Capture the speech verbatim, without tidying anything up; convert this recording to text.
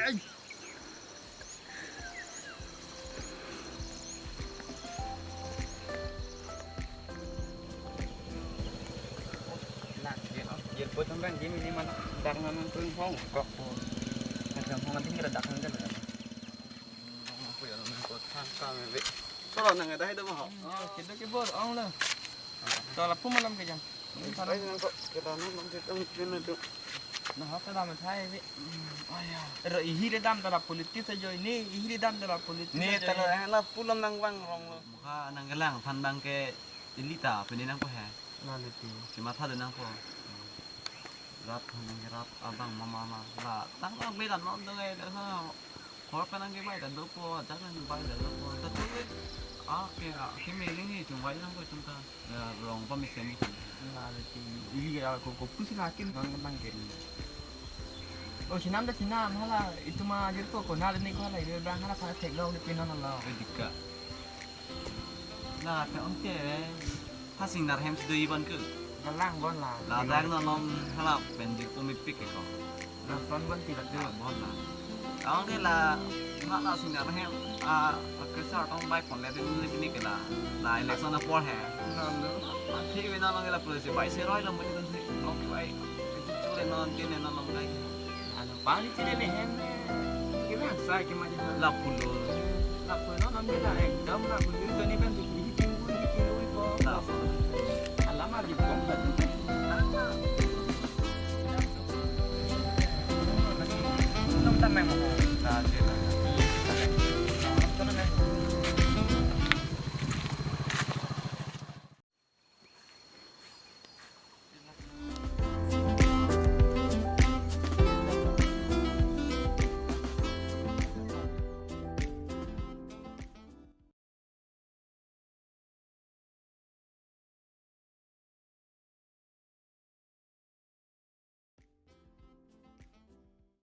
Nah, dia, dia buat sampai game ini mana? Dak nang tuh hong kok tuh. Ada hong nanti kita dak nanti ada. Apa ya, nang kok tangka mebe. Kalau nang ada itu mau. Oh, kita ke bor ong lo. Kalau pun malam ke jam. Ini Ay, sana. Nang kok kita nang nanti tuh kena tuh. Nah, apa dah mathai bi? Aya. Ro ihiri dam tara politis ajo ini, ihiri dam tara politis. Ni ajo tara ini. Hala pulam nang bang rong lo. Mukha nang kelang phan bang ke ilita pini nang po he. Lalu tu. Cuma thade nang po. Rat nang ke rat abang mama ma. La tang bang beda non dong eh dah sana. Hor pa nang ke bai dah dopo, ajak nang bai dah dopo. Tatu ke. Ah, ke, ah, ke meling ni chung bai nang po chung ta. Ya, rong pa mesen ni. Lalu tu. Ini ya ko ko pusi lakin nang bang ke. Oh, sinam dah sinam hala itu ma ajar ko ko nal ni ko hala ini bang hala pada tek long di pinon lo. Eh, dika. La, ta ong te. Hasing nar hem sudo iban ke. Galang bon la. La, dang non non hala pen di ko mepik ke ko. La, son bon ti la tu. La, bon la. Ong te la, ma la sing nar hem, ah, ke sa tong bai pon le din ni ke la. La, election apor he. Lalu. Athi bina long la police bai se roi long mani si. Long ke bai. Chule non tin non long kai. Ano pani chile ne hem ne. Kira sa ke ma jina. La pulo. La pulo non bela ekdam la pulo jani ben tu hi ting bu hi ting bu ko. La pulo.